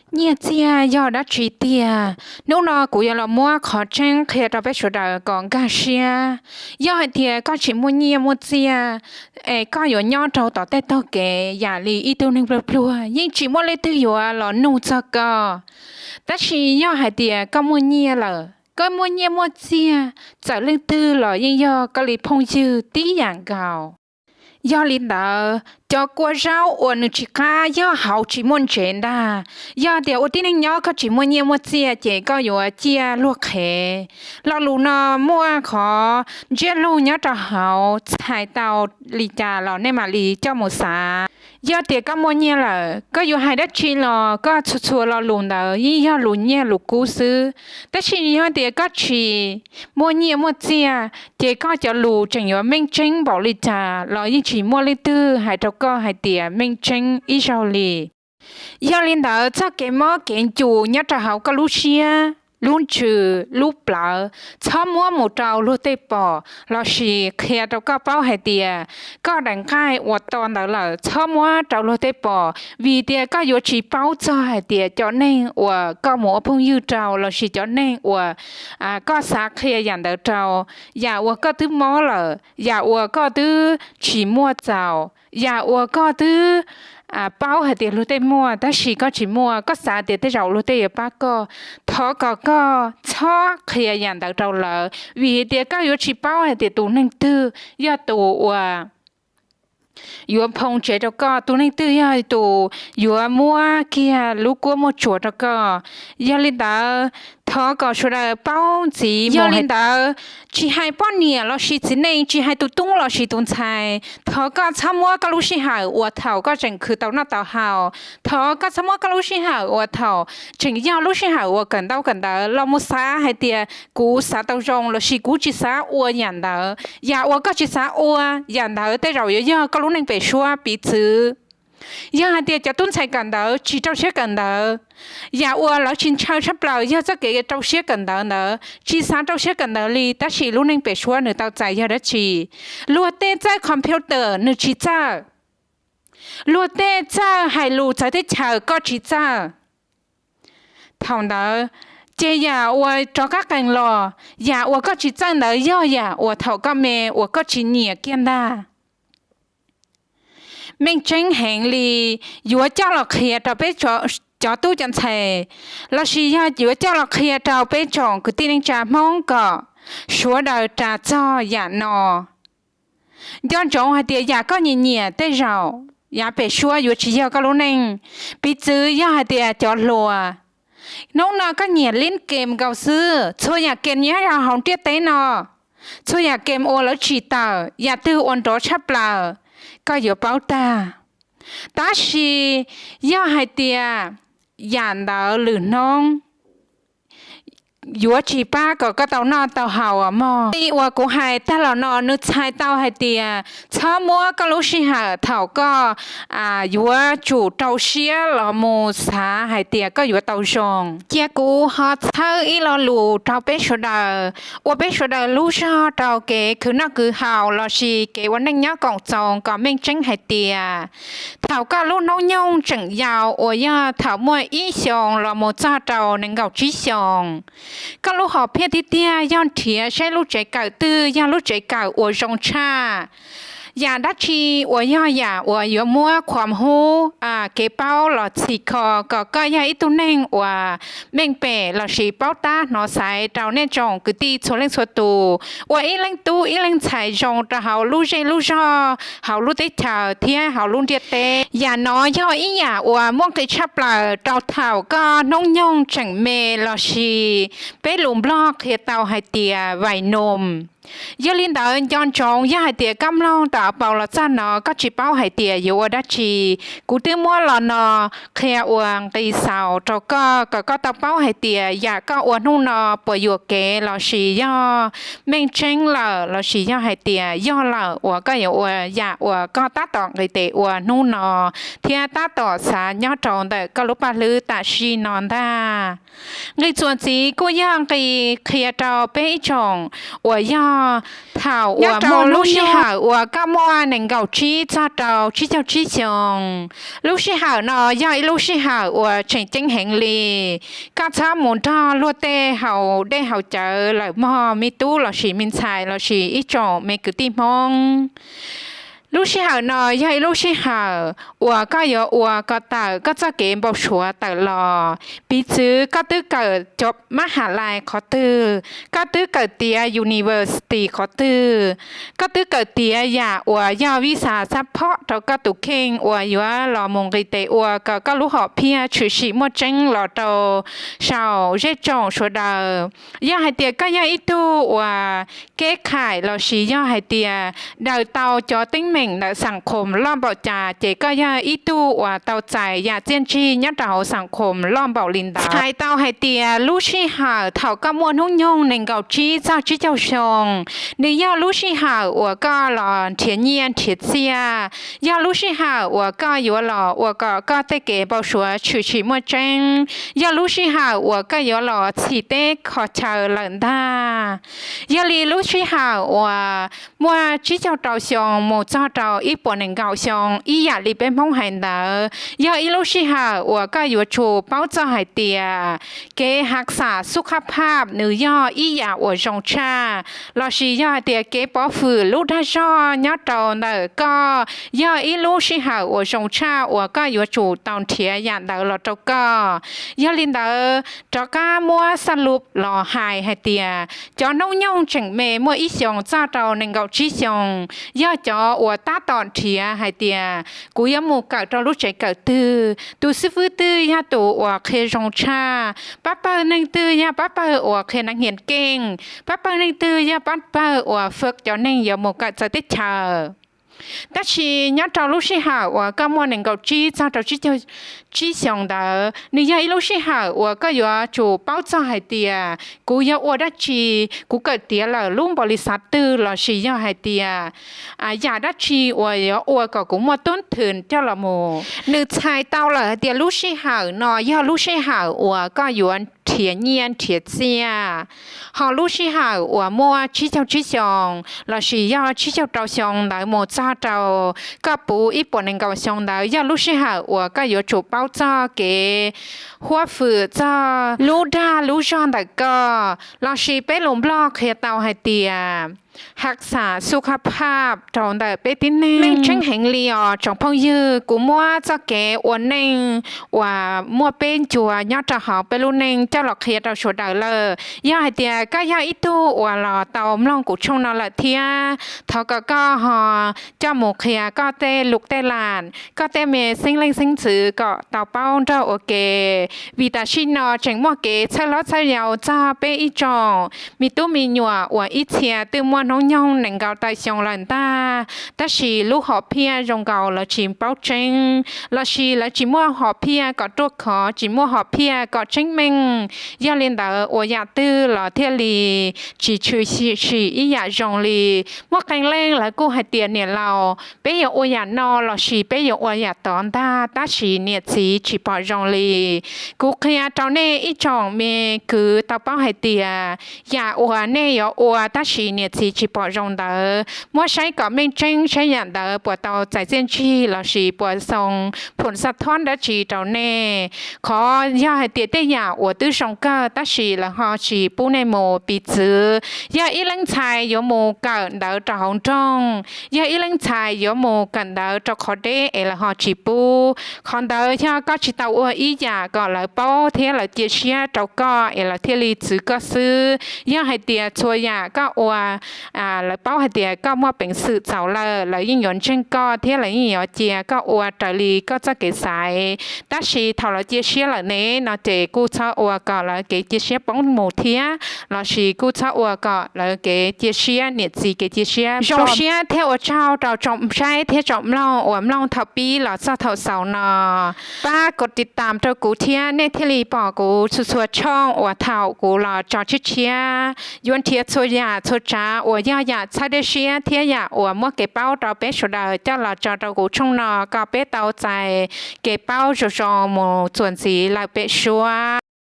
Nyiaj txiag yog dab tsi tiag? Hnub no kuv yuav los muab qhov tseeb qhia rau peb sawv daws kom nkag siab. Yog hais tias koj tsis muaj nyiaj muaj txiag, es koj yuav nyob rau tom tej tog kev yam li ib tug neeg pluag pluag, yeej tsis muaj leej twg yuav los nug txog koj. Tab sis yog hais tias koj muaj nyiaj lawm, koj muaj nyiaj muaj txiag, txawm leej twg los yeej yog koj li phooj ywg tib yam nkaus. Yog li ntawd, cov kua zaub uas nws tsis qab yog hauv tsis muaj ntsev ntag. Yog tias ua tib neeg nyob koj tsis muaj nyiaj muaj txiag ces koj yuav ciaj luag qhev. Lo lus no muaj qhov ntsiab lus nyob rau hauv, txhais tau li cas los nej mam li coj mus xav. Yog tias koj muaj nyiaj lawm, koj yuav hais dab tsi los koj txhua txhua lo lus ntawd yeej yog lus nyiaj lus kub xwb. Tab sis yog tias koj tsis muaj nyiaj muaj txiag, ces koj cov lus tseem yuav meej tseeb npaum li cas los yeej tsis muaj leej twg hais rau koj hais tias meej tseeb ib zaug li. Yog li ntawd, txoj kev mob kev ncu nyob rau hauv koj lub siab, lub ntsws, lub plawv, txhob muab mus rau luag tej pom lossis qhia rau koj paub hais tias koj daim nqaij uas to ntawd lawm, txhob muab rau luag tej pom, vim tias koj yuav tsis paub txog hais tias cov neeg uas koj mus ua phooj ywg rau lossis cov neeg uas koj xav qhia yam ntawd rau, yam uas koj twb mob lawm, yam uas koj twb tsis muaj txaus, yam uas koj twb paub hais tias luag tej muaj tab sis koj tsis muaj, koj xav tias tej zaum luag tej yuav pab koj. Thov kom koj txhob qhia yam ntawd rau lawv, vim tias koj yuav tsis paub hais tias tus neeg twg yog tus uas yuav phoo tsev rau koj, tus neeg twg yog tus yuav muab kiag lub kuab muaj tsuas rau koj. Yog li ntawd, thov kom sawv daws paub ntxiv. Yog li ntawd, tsis hais poj niam lossis txiv neej, tsis hais tus tub lossis tus ntxhais, thov koj txhob muab koj lub sij hawm uas thaum koj tseem khwv tau noj tau haus, thov koj txhob muab koj lub sij hawm uas thaum tseem yog lub sij hawm uas kawm ntaub kawm ntawv los mus xav hais tias kuv xav tau zoo lossis kuv tsis xav ua yam ntawd. Yam uas koj tsis xav ua, yam ntawd tej zaum yuav yog koj lub neej pem suab. Piv txwv, yog hais tias cov tub ntxhais kawm ntawv tsis rau siab kawm ntawv, yam uas lawv tsis ntshaw tshaj plaws yog txoj kev rau siab kawm ntawv ntawd, tsis xav rau siab kawm ntawv li, tab sis lub neej pem suab nws tau txais yog dab tsi? Luag tej txawj computer nws tsis txawj, luag tej txawj hais lus txawv teb chaws koj tsis txawj. Thaum ntawd, ces yam uas rov qab qees los, yam uas koj tsis txawj ntawd yog yam uas thaum koj me uas koj tsis nyiam kiag ntag. Meej tseeb heev li, yuav coj los qhia rau peb cov tub cov ntxhais, lossis yog yuav coj los qhia rau peb tsoom kwv tij neej tsa Hmoob kom sawv daws ras txog yam no. Nco ntsoov hais tias yam koj nyiam nyiam tej zaum yav pem suab yuav tsis yog koj lub neej. Piv txwv yog hais tias cov hluas, hnub no koj nyiam lib kem nkaus xwb, txhua yam kem nyob rau hauv ntiaj teb no, txhua yam kem uas lawv tsim tawm, yam twg uas nrov tshaj plaws, koj yuav paub tag. Tab sis yog hais tias yam ntawd lwm hnub yuav tsis pab kom koj tau noj tau haus mog. Li uas kuv hais tag los no nws txhais tau hais tias txhob muab koj lub sij hawm thaum koj yuav tsum rau siab los mus xav hais tias koj yuav tau zoo. Cia kuv ho txhawb ib lo lus rau peb sawv daws, ua peb sawv daws lub zog rau kev khwv noj khwv haus lossis kev ua neej nyob koom txoos kom meej tseeb hais tias thaum koj lub hnub nyoog tseem yau uas yog thaum muaj ib xyoos los mus txog rau nees nkaum tsib xyoos, koj lub hom phiaj tiag tiag yog nrhiav saib lub tsev kawm twg yog lub tsev kawm uas zoo tshaj. Yam dab tsi uas yog yam uas yuav muab khuam hub kev paub los txhim kho kom koj yog ib tug neeg uas meej pem lossis paub tab hnov xaiv rau nej tsoom kwv tij txhua leej txhua tus, ua ib leej tub ib leej ntxhais zoo rau hauv lub zej lub zog hauv lub teb chaws thiab hauv lub ntiaj teb. Yam no yog ib yam uas muaj nqis tshaj plaws rau thaum koj hnub nyoog tseem me lossis peb lus Nplog qhia tau hais tias vais num. Yog li ntawd nco ntsoov yog hais tias koj mloog tau paus los txog no koj tsis paub hais tias yuav ua dab tsi, kuv twb muab lo no qhia ua nqi xaus rau koj kom koj tau paub hais tias yam koj ua hnub no puas yuam kev lossis yog meej tseeb lawm lossis yog hais tias yog lawm uas koj yuav ua yam uas koj tab tom nqis tes ua hnub no thiab tab tom xav nyob rau ntawm koj lub paj hlwb tam sim no ntag. Nqi txuas ntxiv kuj yog nqi qhia rau peb ib tsoom uas yog koj thaum uas muaj lub sij hawm uas koj muaj nees nkaum tsib txog rau tsib caug tsib xyoos. Lub sij hawm no yog ib lub sij hawm uas tseem ceeb heev li. Koj txhob mus nrog luag tej haus dej haus cawv lawm mog me tub lossis me ntxhais lossis ib tsoom me kwv tij Hmoob. Lub sij hawm no yog ib lub sij hawm uas koj yuav ua kom tawm koj txoj kev npau suav tawm los. Piv txwv koj twb kawm cov mab has lais qhov twg, koj twb kawm tiav university qhov twg, koj twb kawm tiav yam uas yog visa xab phob rau koj tus kheej uas yuav los mus nqis tes ua kom koj lub hom phiaj tshwm sim muaj tseeb los rau saum zej tsoom sawv daws. Yog hais tias koj yog ib tug uas keb khaim lossis yog hais tias daws tau cov teeb meem ntawm xam khoom loj npaum cas ces koj yog ib tug uas tau txais yam txiaj ntsig nyob rau hauv xam khoom loj npaum li ntawd. Txhais tau hais tias lub sij hawm thaum koj muaj hnub nyoog nees nkaum tsib txog tsib caug xyoo, nws yog lub sij hawm uas koj los nrhiav nyiaj nrhiav txiaj, yog lub sij hawm uas koj yuav los ua kom koj tej kev npau suav tshwm sim muaj tseeb, yog lub sij hawm uas koj yuav los txhim teb kho chaw lawm ntag. Yog li lub sij hawm uas muaj tsib caug rau xyoo mus txog rau ib puas nees nkaum xyoo ib yam li peb Hmoob hais ntawd, yog ib lub sij hawm uas koj yuav tsum paub txog hais tias kev hav xam xub khab phaj nws yog ib yam uas zoo tshaj, lossis yog hais tias kev pov hwm lub dag zog nyob rau ntawm koj yog ib lub sij hawm uas zoo tshaj uas koj yuav tsum tau nrhiav yam ntawd los rau koj. Yog li ntawd rov qab muab xaj lub los hais hais tias cov hnub nyoog tseem me muaj ib xyoos txog rau nees nkaum tsib xyoos yog cov uas tab tom nrhiav hais tias kuv yuav mus kawm rau lub tsev kawm twg, tus xib fwb twg yog tus uas qhia zoo tshaj, pab pawg neeg twg yog pab pawg uas qhia nav hias keej, pab pawg neeg twg yog pab pawg uas fwm cov neeg yuav mus kawm txawv teb chaws. Tab sis nyob rau lub sij hawm uas koj muaj nees nkaum tsib txog rau tsib xyoos ntawd, nws yog ib lub sij hawm uas koj yuav tsum paub txog hais tias kuv yuav ua dab tsi, kuv kawm tiav lawm lub npaum li xav twg lossis yog hais tias yam dab tsi uas yuav ua kom kuv muaj tub thwm coj los mus. Nws txhais tau lawm hais tias lub sij hawm no yog lub sij hawm uas koj yuav nrhiav nyiaj nrhiav txiaj. Ho lub sij hawm uas muaj tsib caug tsib xyoos lossis yog tsib caug rau xyoo ntawd mus txog rau koj puv ib puas nees nkaum xyoo ntawd yog lub sij hawm uas koj yuav tsum paub txog kev huab hwm txog lub dag lub zog ntawm koj, lossis peb lus Nplog qhia tau hais tias hav xam xub khab phaj rau ntawm peb tib neeg. Meej tseeb heev li os tsoom phooj ywg, kuv muab txoj kev ua neej uas muaj peb ncuav nyob rau hauv peb lub neej coj los qhia rau sawv daws lawm. Yog hais tias koj yog ib tug uas los tau mloog kuv tshooj no lawm thiab, thov kom koj ho coj mus qhia koj tej lus tej lam, koj tej me xeeb leej xeeb ntxwv kom tau paub nrog ua ke. Vim tam sim no tseem muaj kev txhawj hlob txhawj yau txog peb ib tsoom me tub me nyuam uas ib txhia twb muaj hnub nyoog nees nkaum tawm xyoo lawm ntag, tab sis lub hom phiaj zoo nkaus lawv tsis paub tseeb, lossis lawv tsis muaj hom phiaj kom ruaj khov, tsis muaj hom phiaj kom tseeb meej. Yog li ntawd ua yam twg los thiaj li tsis tshwm sim ib yam zoo li. Muaj qee leej lawv kuj hais tias niam laus, peb yuav ua yam no lossis peb yuav ua yam tod ntag, tab sis niam txiv tsis pom zoo li. Kuv qhia rau nej ib tsoom me kwv tau paub hais tias yam uas nej yuav ua tab sis niam txiv tsis pom zoo ntawd, muab saib kom meej tseeb saib yam ntawd puas tau txais txiaj ntsig lossis puas xoo phum xaj thob dab tsi rau nej. Qhov yog hais tias tej yam uas twb zoo kawg tab sis lawv ho tsis pub nej mus, piv txwv yog ib leej ntxhais yuav mus kawm ntawv rau hauv nroog, yog ib leej ntxhais yuav mus kawm ntawv rau qhov deb es lawv ho tsis pub, qhov ntawd yog koj tsis tau ua ib yam kom lawv paub thiab lawv cia siab rau koj es lawv thiaj li txwv koj xwb. Yog hais tias txhua yam koj ua lawv paub hais tias koj muaj peev xwm txaus lawm, lawv yeej yuav ntseeg koj thiab lawv yeej yuav cia koj ua raws li koj txoj kev xaiv. Tab sis thaum lawv cia siab lawm ne no ces kuj txhob ua kom lawv kev cia siab poob mus thiab, lossis kuj txhob ua kom lawv kev cia siab, niam txiv kev cia siab zoo siab. Thiab ua tsaug rau tsoom saib thiab tsoom mloog uas mloog thaum pib los txog thaum xaus no. Pab kov tiv tam rau kuv thiab nej thiaj li pom kuv txhua txhua tshooj uas thaum kuv los tso tshiab tshiab. Yuav nrhiav txhua yam txhua tsav uas yog yam txhawb dej siab thiab yam uas muab kev paub rau peb sawv daws coj los tso rau kuv tshooj no kom peb tau txais kev paub zoo zoo mus txuas ntxiv lawm pem suab.